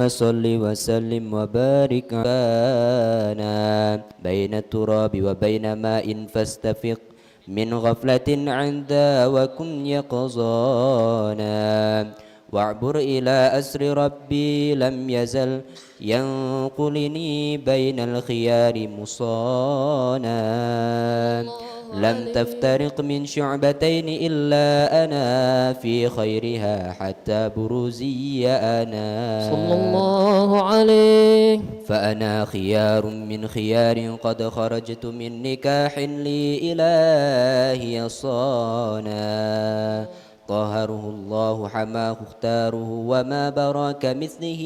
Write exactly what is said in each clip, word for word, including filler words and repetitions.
صل وسلم وبارك على بين التراب وبين ماء فاستفق من غفلة عن ذا وكن يقظانا. واعبر إلى أسر ربي لم يزل ينقلني بين الخيار مصانا. لم تفترق من شعبتين إلا أنا في خيرها حتى بروزي أنا. صلى الله عليه. فأنا خيار من خيار قد خرجت من نكاح لي إلهي صانا. طهره الله حماه اختاره وما برا كمثله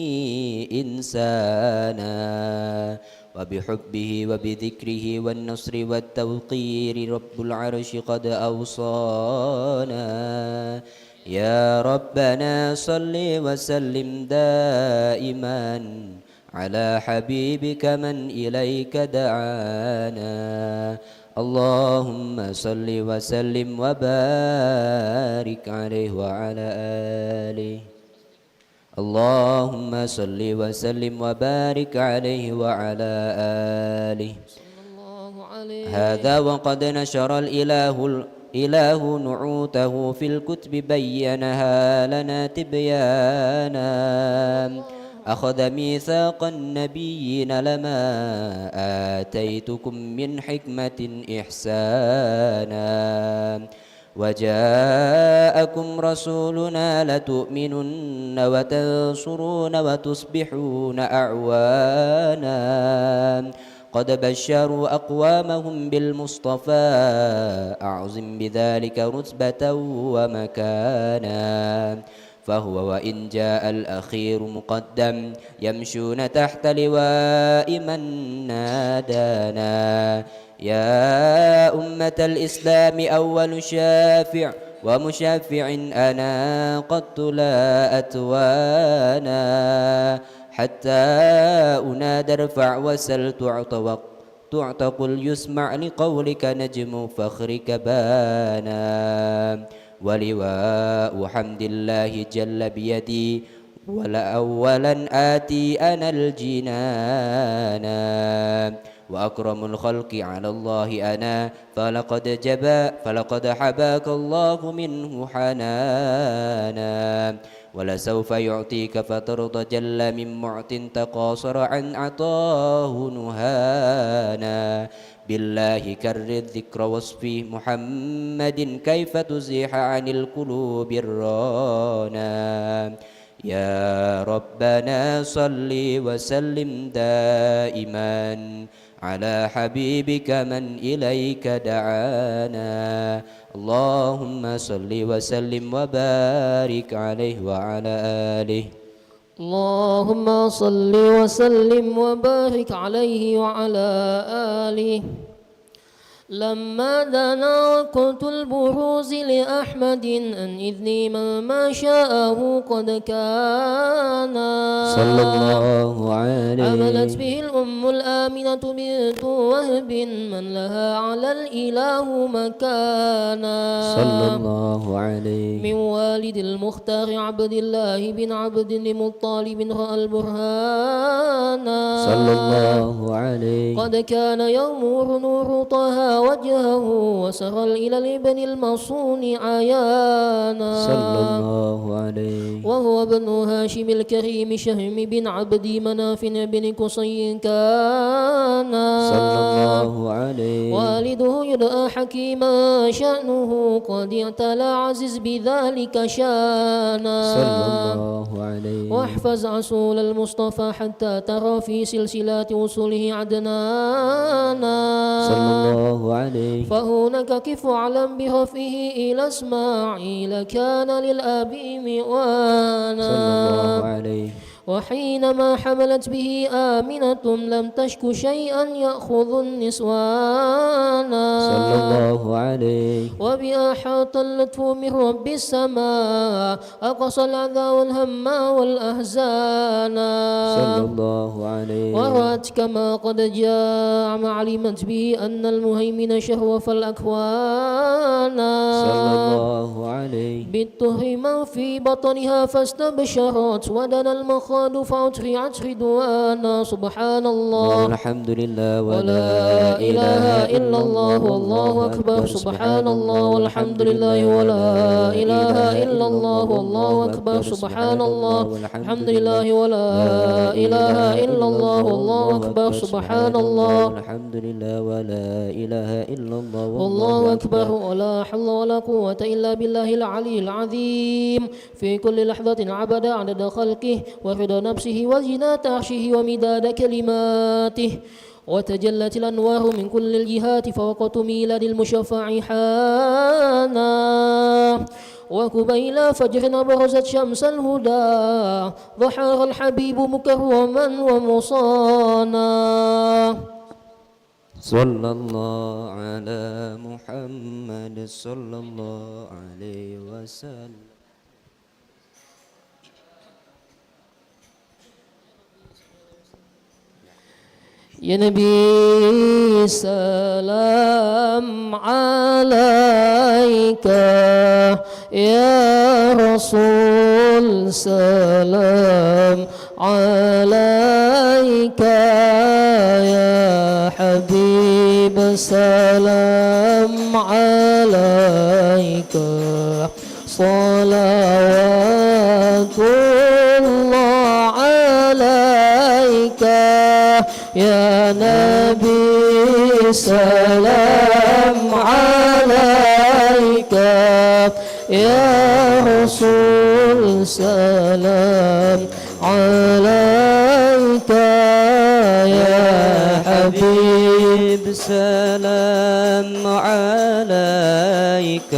إنسانا. وبحبه وبذكره والنصر والتوقير رب العرش قد أوصانا. يا ربنا صل وسلم دائما على حبيبك من إليك دعانا. اللهم صل وسلم وبارك عليه وعلى آله. اللهم صل وسلم وبارك عليه وعلى آله. صلى الله عليه. هذا وقد نشر الإله، الإله نعوته في الكتب بينها لنا تبيانا. أخذ ميثاق النبيين لما آتيتكم من حكمة إحسانا. وجاءكم رسولنا لتؤمنن وتنصرون وتصبحون أعوانا. قد بشروا أقوامهم بالمصطفى أعظم بذلك رتبة ومكانا. فهو وإن جاء الأخير مقدم يمشون تحت لواء من نادانا. يا أمة الإسلام أول شافع ومشفع أنا قد لا أتوانا حتى أنادى ارفع وسل تعط وق-، تعط قل يسمع لقولك نجم فخرك بانا. ولواء حمد الله جل بيدي ولأولا آتي أنا الجنانا. وأكرم الخلق على الله أنا فلقد جبا، فلقد حباك الله منه حنانا. ولسوف يعطيك فترضى جل من معط تقاصر عن عطاه نهانا. بالله كرر ذكر وصف محمد كيف تزيح عن القلوب الرانا. يا ربنا صل وسلم دائما على حبيبك من إليك دعانا. اللهم صل وسلم وبارك عليه وعلى آله. اللهم صل وسلم وبارك عليه وعلى آله. لما دنا وقت البروز لأحمد أن إذني ما، ما شاءه قد كان. صلى الله عليه. حملت به الأم الآمنة بنت وهب من لها على الإله مكانا. صلى الله عليه. من والد المختار عبد الله بن عبد المطلب رأى البرهان. صلى الله عليه. قد كان ينور نور طه وجهه وسرى إلى الابن المصون عيانا. صلى الله عليه. وهو ابن هاشم الكريم شهم بن عبد مناف بن قصي كان. صلى الله عليه. والده يدعى حكيما شأنه قد اعتلى عزيز بذلك شانا. صلى الله عليه. واحفظ أصول المصطفى حتى ترى في سلسلة وصوله عدنانا. صلى الله عليه. فهناك كف واعلم برفعه إلى إسماعيل كان للأب مئوانا. صلى الله عليه. وحينما حملت به آمنة لم تشك شيئا يأخذ النسوان. صلى الله عليه. وبها أحاط اللطف من رب السماء أقصى الأذى والهم والأحزان. صلى الله عليه. ورأت كما قد جاء ما علمت به أن المهيمن شرف الأكوان. صلى الله عليه. بالطهر ما في بطنها فاستبشرت ودنا المخ فأطري عطري دعاءنا. سبحان الله. والحمد لله ولا إله إلا الله والله أكبر. سبحان الله والحمد لله ولا إله إلا الله والله أكبر. سبحان الله والحمد لله ولا إله إلا الله والله أكبر. سبحان الله والحمد لله ولا إله إلا الله والله أكبر. ولا حول ولا قوة إلا بالله العلي العظيم. في كل لحظة عبد عدد خلقه ورضا نفسه وزنة عرشه ومداد كلماته، وتجلت الأنوار من كل الجهات فوقت ميلاد المشفع حانا، وقبيل فجر أبرزت شمس الهدى، ظهر الحبيب مكرما ومصانا. صلى الله على محمد صلى الله عليه وسلم. يا نبي سلام عليك، يا رسول سلام عليك، يا حبيب سلام عليك، صلوات الله عليك، يا نبي سلام عليك، يا رسول سلام عليك، يا حبيب سلام عليك،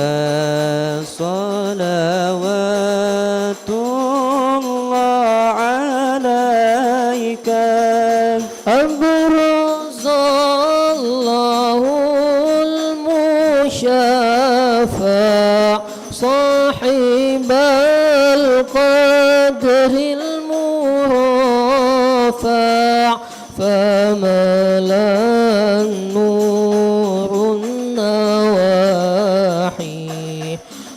صلوات الله عليك. أبرز الله المشفع صاحب القدر المرفع، فملأ النور النواحي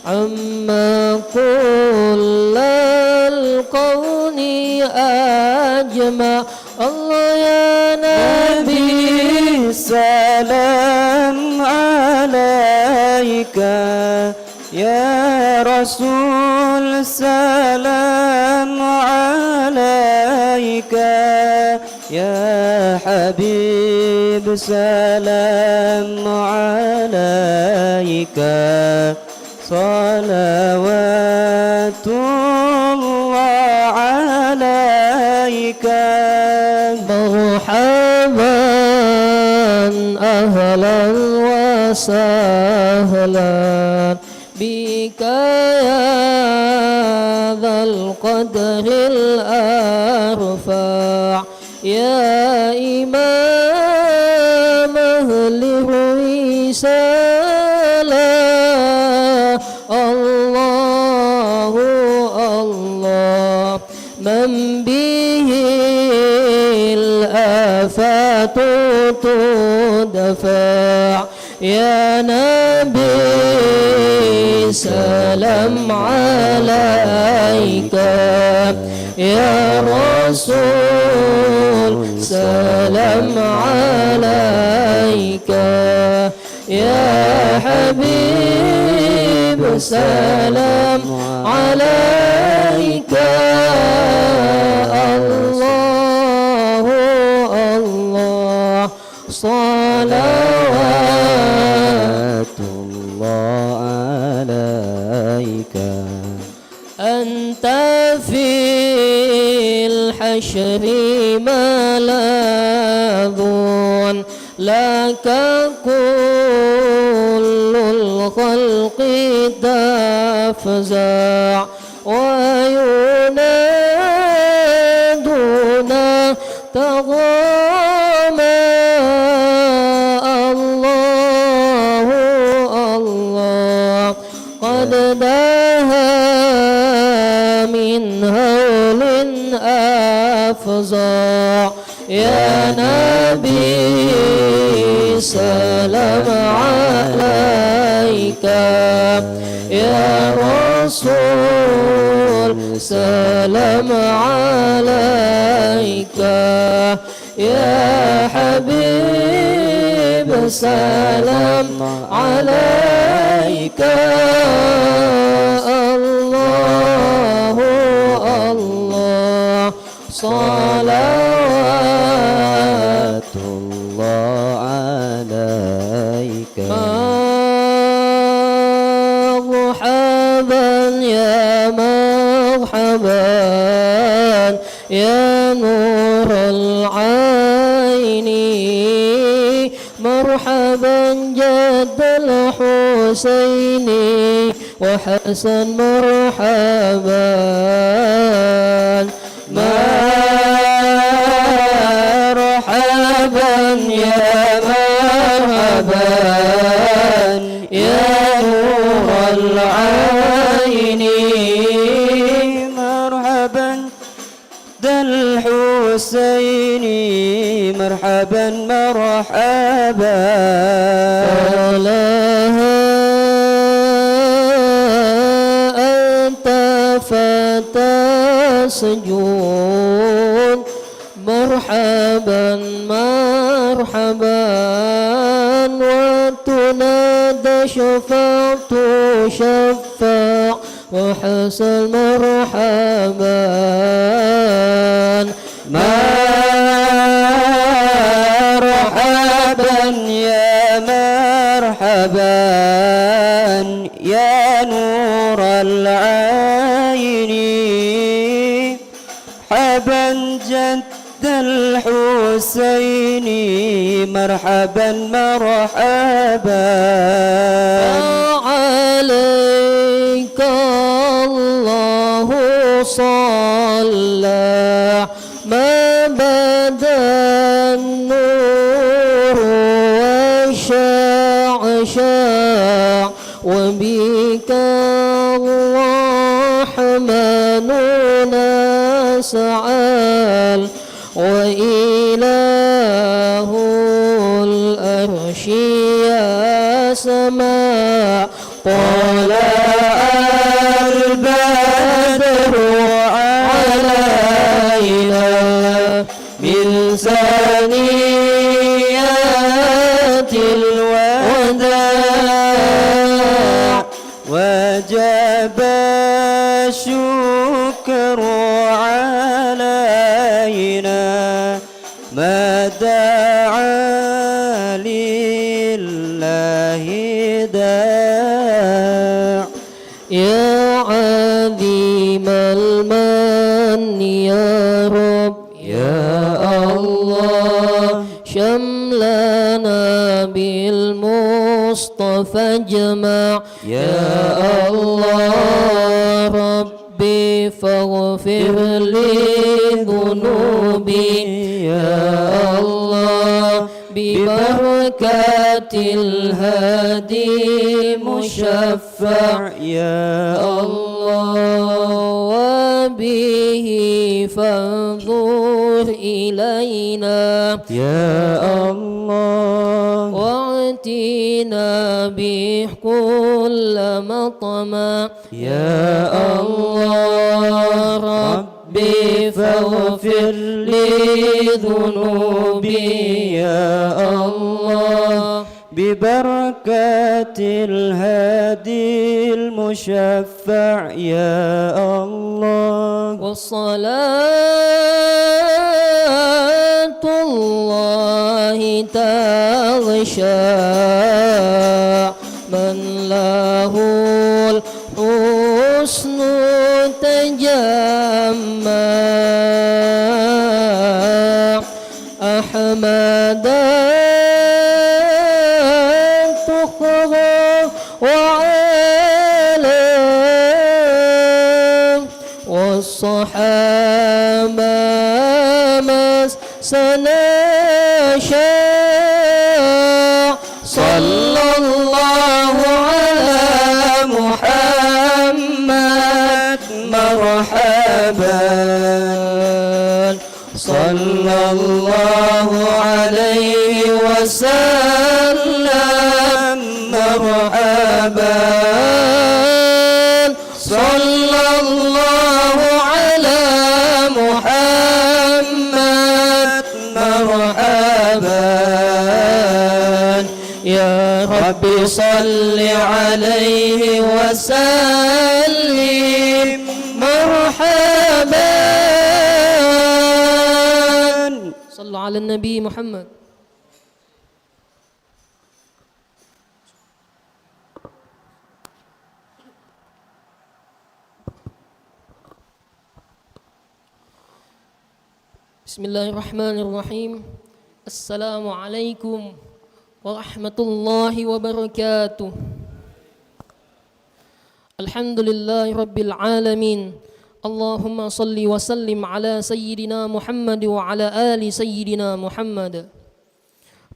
عم كل الكون أجمع. الله يا نبي سلام عليك، يا رسول سلام عليك، يا حبيب سلام عليك، صلوات الله عليك. مرحبا، أهلا وسهلا بك يا ذا القدر الأرفع، يا إمام أهل الرسالة. الله، الله، من به الآفات تدفع. يا نبي سلام عليك، يا رسول سلام عليك، يا حبيب سلام عليك. الله، الله، صلوات الله عليك. أنت في الحشر ملاذ، لك كل الخلق تفزع، وينادون تغامى. الله، الله، قد دها من هول أفزع. يا نبي سلام عليك، يا رسول سلام عليك يا حبيب، سلام عليك. الله، الله، صلوات الله عليك. مرحبا يا مرحبا يا نور العين، مرحبا جد الحسين وحسن، مرحبا، مرحبا يا مرحبا يا نور العين. مرحبا ذا الحسين، مرحبا، مرحبا. فلا أنت فتى سجون، مرحبا، مرحبا. وتنادى شفاعة شفاع وحسن، مرحبا، مرحبا يا مرحبا يا نور العين. مرحبا جد الحسين، مرحبا، مرحبا. عليك الله صلى ما بدا النور وشعشع، وبك الرحمن نسأل، وإله العرش يسمع. طلع البدر علينا من ثنيات الوداع، وجب الشكر علينا ما دعا لله داع. يا عظيم المن يا رب، يا الله، شملنا بالمصطفى اجمع. يا الله، ربي فاغفر لي ذنوبي. يا الله، ببركة الهادي المشفع، يا الله، وبه فانظر إلينا، يا الله، واعطنا به كل مطمع. يا الله، ربي فاغفر لي ذنوبي، يا الله، ببركة الهادي المشفع، يا الله. وصلاة الله تغشى من له الحسن تجمع. أحمدا تخرى وعلى والصحابة مسنا شاع. صلى الله على محمد مرحبا. صلى الله عليه وسلم مرحبا. صلى الله صل عليه وسلم مرحبا. صلوا على النبي محمد. Bismillahirrahmanirrahim. Assalamualaikum warahmatullahi wabarakatuh. Alhamdulillahirabbil alamin. Allahumma salli wa sallim ala sayyidina Muhammad wa ala ali sayyidina Muhammad.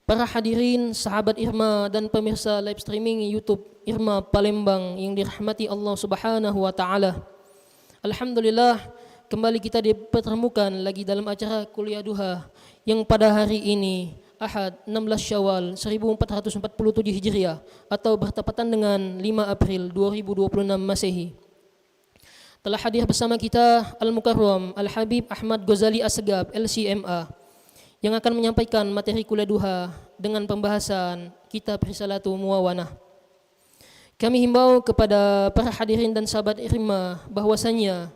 Para hadirin, sahabat Irma, dan pemirsa live streaming YouTube Irma Palembang yang dirahmati Allah Subhanahu wa Taala. Alhamdulillah, kembali kita dipertemukan lagi dalam acara Kuliah Duha yang pada hari ini, Ahad, enam belas Syawal seribu empat ratus empat puluh tujuh Hijriah atau bertepatan dengan lima April dua ribu dua puluh enam Masehi. Telah hadir bersama kita Al-Mukarram Al-Habib Ahmad Ghazali Assegaf, L C M A, yang akan menyampaikan materi kuliah duha dengan pembahasan Kitab Risalatul Muawanah. Kami himbau kepada para hadirin dan sahabat Irma bahwasanya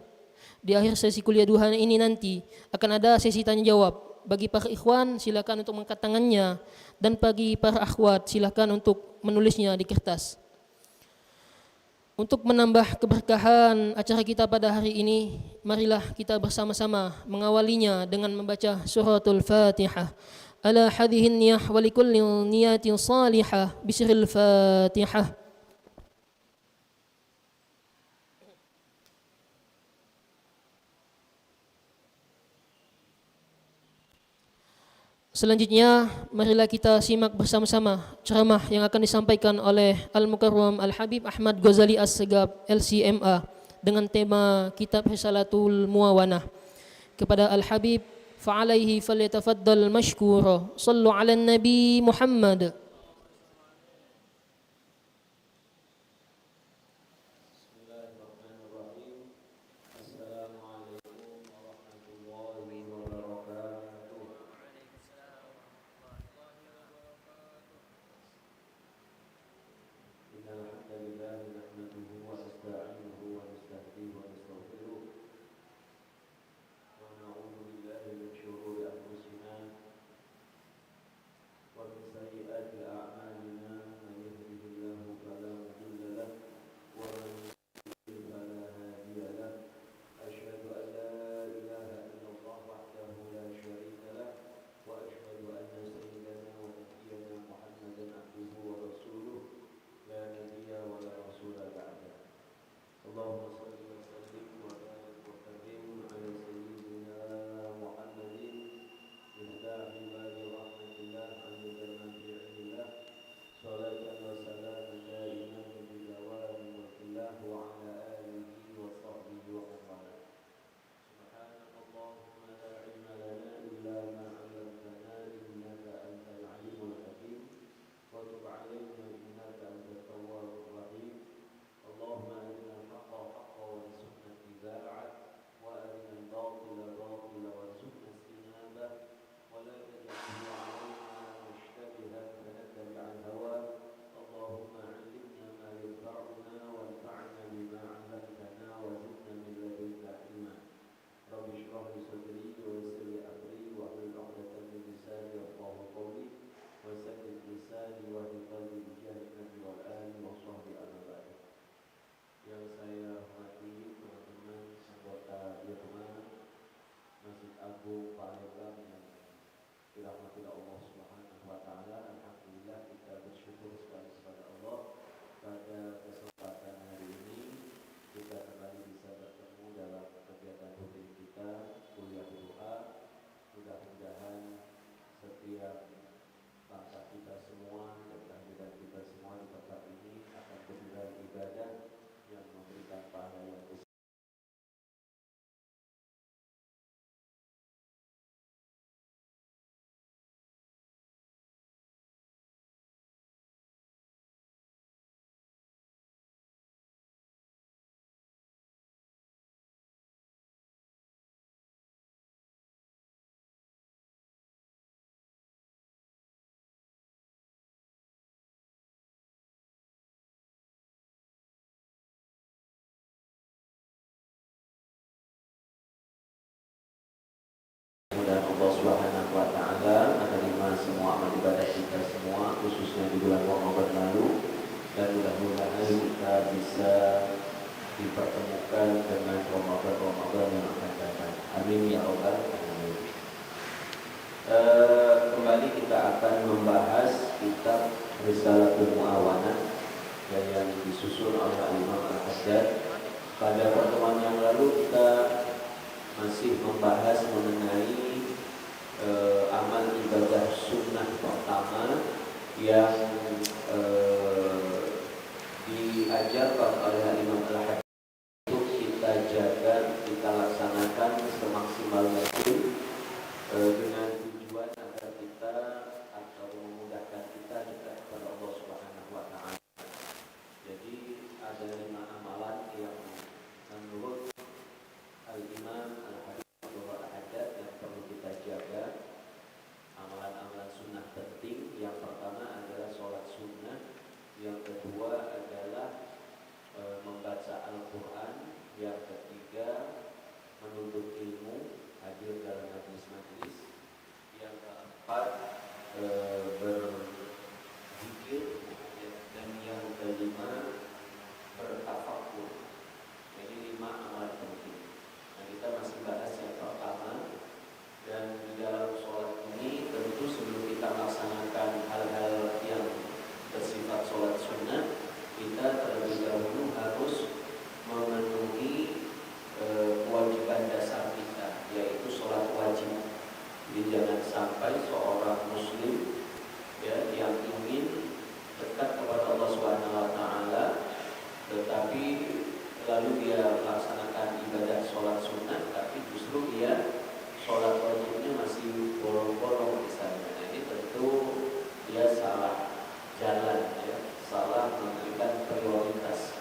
di akhir sesi kuliah duha ini nanti akan ada sesi tanya jawab. Bagi para ikhwan, silakan untuk mengangkat tangannya, dan bagi para akhwat, silakan untuk menulisnya di kertas. Untuk menambah keberkahan acara kita pada hari ini, marilah kita bersama-sama mengawalinya dengan membaca Suratul Fatihah. Ala hadhihi niyah wa likulli niyatin salihah bisirril Fatihah. Selanjutnya, marilah kita simak bersama-sama ceramah yang akan disampaikan oleh Al-Mukarram Al-Habib Ahmad Ghazali Assegaf, L C M A, dengan tema Kitab Risalatul Muawanah. Kepada Al-Habib, fa'alaihi falyatafaddal mashkura. Sallu ala Nabi Muhammad. Bismillahirrahmanirrahim. Assalamualaikum warahmatullahi wabarakatuh. Innal hamdalillah nahmaduhu wa nasta'inuhu wa nastahdihi wa nastaghfiruh. ونعوذ بالله من شرور أنفسنا ومن سيئات أعمالنا. من يهده الله فلا مضل له ومن يضلل فلا هادي له. أشهد أن لا إله إلا الله وحده لا شريك له وأشهد أن سيدنا ونبينا محمدا عبده ورسوله لا نبي ولا رسول بعده. اللهم صل وسلم وبارك وكرم على سيدنا محمد مفتاح باب رحمة الله عند مفاتيح الله. صلاة وسلاما دائمين بدوام ملك الله وعلى آله وصحبه ومن والاه. سبحانك اللهم لا علم لنا إلا ما علمتنا إنك أنت العليم الحكيم. وتب علينا إنك أنت التواب الرحيم. اللهم أرنا الحق حقا وارزقنا اتباعه، وأرنا الباطل باطلا وارزقنا اجتنابه، ولا تجعله علينا مشتبها فنتبع الهوى. اللهم علمنا ما ينفعنا وانفعنا بما علمتنا وزدنا من لدنك علما. رب اشرح لي صدري ويسر لي أمري واحلل عقدة من لساني يفقهوا قولي وسدد لساني واهد قلبي بجاه النبي والآل وصحبه أما بعد. Yang saya hormati teman-teman anggota Irma Masjid Agung Palembang yang dirahmati Allah Subhanahu wa Ta'ala, alhamdulillah, kita bersyukur sekali kepada Allah, pada kesempatan hari ini kita kembali bisa bertemu dalam kegiatan rutin kita, kuliah duha. Mudah-mudahan setiap langkah kita semua dan kehadiran kita semua di tempat ini akan bernilai ibadah yang memberikan pahala yang besar. bisa dipertemukan dengan Ramadan-Ramadan yang akan datang. Amin ya rabbal alamin. Eh, kembali kita akan membahas kitab Risalatul Muawanah, ya, yang disusun oleh Al-Imam Al-Haddad. Pada pertemuan yang lalu kita masih membahas mengenai eh, amal ibadah sunnah pertama yang eh, diajarkan oleh Imam Al-Haddad untuk kita jaga, kita laksanakan semaksimal mungkin eh, dengan tujuan agar kita atau memudahkan kita dekat kepada Allah Subhanahu wa taala. Jadi ada lima amalan yang menurut Al-Imam Al-Habib Abdullah Al-Haddad yang perlu kita jaga. Amalan-amalan sunnah penting. Yang pertama adalah sholat sunnah. Yang kedua adalah eh, membaca Al-Quran. Yang ketiga menuntut ilmu, hadir dalam majlis-majlis. Yang keempat eh, berzikir, ya, dan yang kelima bertafakur. Jadi lima amalan penting. Nah, kita masih bahas yang pertama, dan di dalam sholat ini tentu sebelum kita melaksanakan hal-hal yang bersifat sholat sunnah, kita terlebih dahulu harus memenuhi eh, kewajiban dasar kita, yaitu sholat wajib. Jadi jangan sampai seorang muslim, ya, yang ingin dekat kepada Allah Subhanahu wa taala, tetapi lalu dia melaksanakan ibadah sholat sunnah, tapi justru dia sholat wajibnya masih bolong-bolong misalnya. Nah, ini tentu dia salah jalan, ya, salah memberikan prioritas.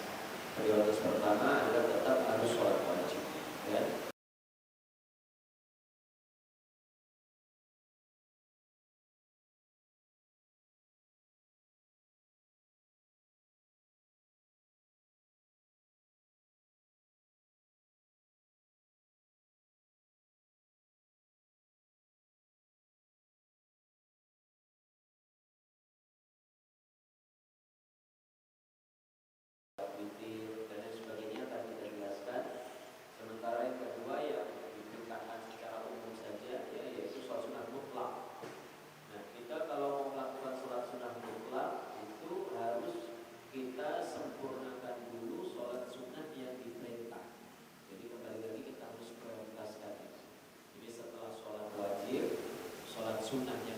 Prioritas pertama adalah tetap harus sholat wajib, ya. Witir, dan lain sebagainya akan kita jelaskan. Sementara yang kedua yang diperintahkan secara umum saja, ya, yaitu sholat sunnah mutlak. Nah, kita kalau mau melakukan sholat sunnah mutlak, itu harus kita sempurnakan dulu sholat sunnah yang diperintah. Jadi kembali lagi kita harus prioritaskan itu. Jadi setelah sholat wajib, sholat sunnah yang